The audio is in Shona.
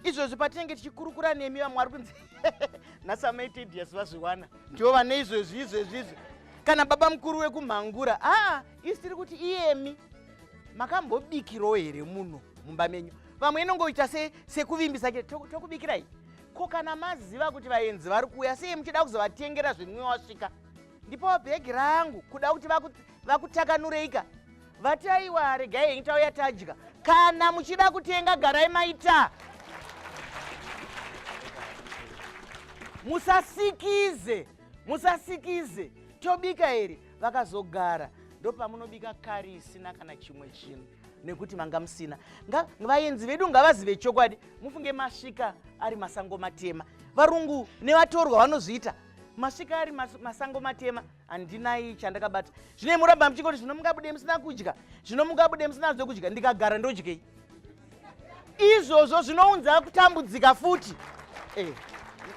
Izvozvi patinenge tichikurukura nemi, vamwe vari kunzi nhasi amai Tedious vazviwana, ndivo vane izvezvi izvezvi izvi, kana baba mukuru wekumhangura. Aa, isi tiri kuti iyemi makambobikirawo here muno mumba menyu? Vamwe inongoita sekuvimbisa se tokubikirai. Ko kana maziva kuti vaenzi vari kuuya, sei muchida kuzovatengera zvinwiwa wasvika? Ndipowo bhegi rangu, kuda kuti vakutakanureika. Vati aiwa, regai henyu, tauya tadya. Kana muchida kutenga, garai maita, musasikize, musasikize. Tobika here? Vakazogara, ndopamunobika kari isina kana chimwe chinhu nekuti manga musina. Vaenzi vedu ngavazive chokwadi. Mufunge masvika ari masango matema. Varungu nevatorwa vanozviita. Masvika ari masango matema, handinai chandakabata. Zvino muramba muchingoti zvino mungabude musina kudya, zvino mungabude musina zvekudya. Ndikagara ndodyei? Izvozvo zvinounza kutambudzika futi.